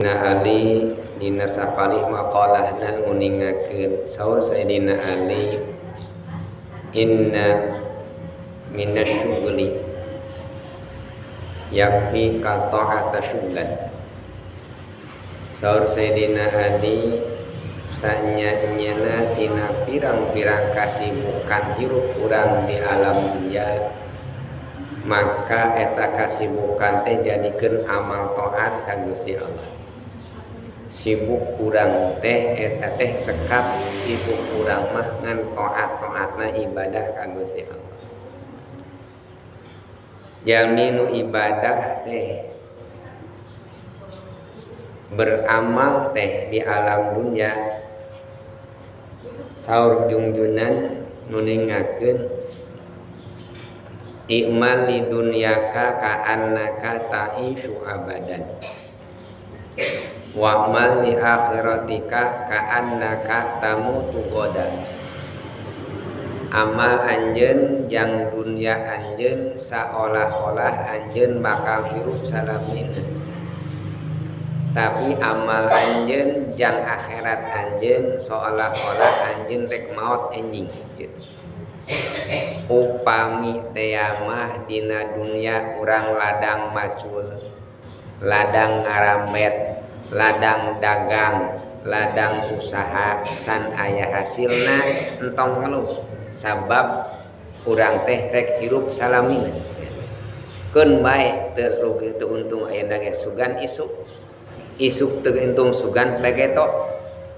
Ali dina sapalih maqalahna nguningakeun saur Sayyidina Ali, inna minasyughli yakfi ka ta'ata syughlan. Saur Sayyidina Ali, sanya-nyana tina pirang-pirang kasibukan hirup urang di alam dunia, maka eta kasibukan teh jadikeun amal taat ka Gusti Allah. Sibuk urang teh eta teh cekap sibuk urang mah ngan taat-taatna ibadah ka Gusti Allah. Jalmi nu ibadah teh beramal teh di alam dunia, saur jungjunan nuningakeun i'mal li dunyaka ka'annaka ta'ishu abadan wa'mal li akhiratika ka'annaka tamutu ghadan. Amal anjeun jang dunya anjeun saolah-olah anjeun bakal hirup salamina, tapi amal anjeun jang akhirat anjeun seolah-olah anjeun rek maot enjing gitu. Upami tea mah dina dunia urang ladang macul, ladang ngaramet, ladang dagang, ladang usaha can aya hasilna entong ngeluh, sabab urang teh rek hirup salamina. Keun bae teu rugi teu untung ayeuna ge sugan isuk, isuk teu untung sugan pageto,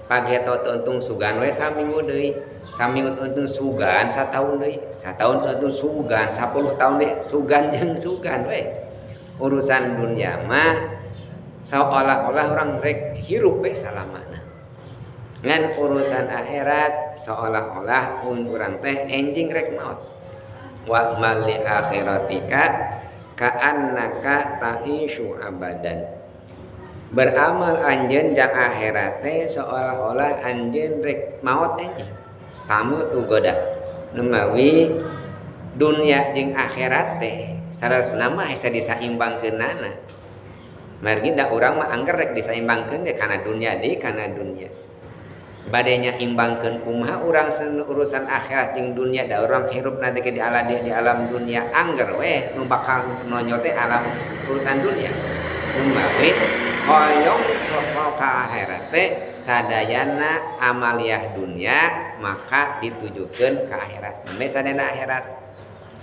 pageto teu untung sugan we saminggu deui, saminggu teu untung sugan sataun deui, sataun teu untung sugan 10 tahun deui, sugan jeung sugan we. Urusan dunia mah seolah-olah orang rek hirup we salamana. Ngan urusan akhirat seolah-olah urang teh enjing rek maot. Wa mal li akhiratika ka'annaka ta'ishu abadan. Beramal anjeun jang akhirat teh seolah-olah anjeun rek maot enjing. Tamu tu goda. Numawi dunia jeung akhirat teh saleresna mah hese disaimbangkeunana. Margi da urang mah angger rek disaimbangkeun ge kana dunia deui kana dunia. Badenya imbangkeun kumaha urang urusan akhirat jeung dunia, da urang hirup nanti ke di alam dunia angger weh nu bakal nonyo teh alam urusan dunia. Numawi hoyong ka akhirat teh sadayana amaliyah dunia maka ditujukeun ka akhirat. Meme sadayana akhirat,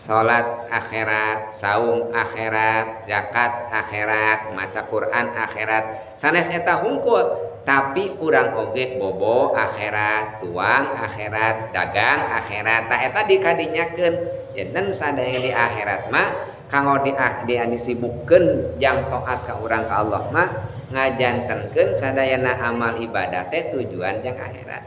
salat akhirat, saum akhirat, zakat akhirat, maca Quran akhirat, sanes eta hungkul. Tapi urang oge bobo akhirat, tuang akhirat, dagang akhirat, tah eta dikadinyakeun. Janten sadaya di akhirat mah kanggo disibukkeun jang taat ka urang ka Allah mah ngajantenkeun sadayana amal ibadah teh tujuan jang akhirat.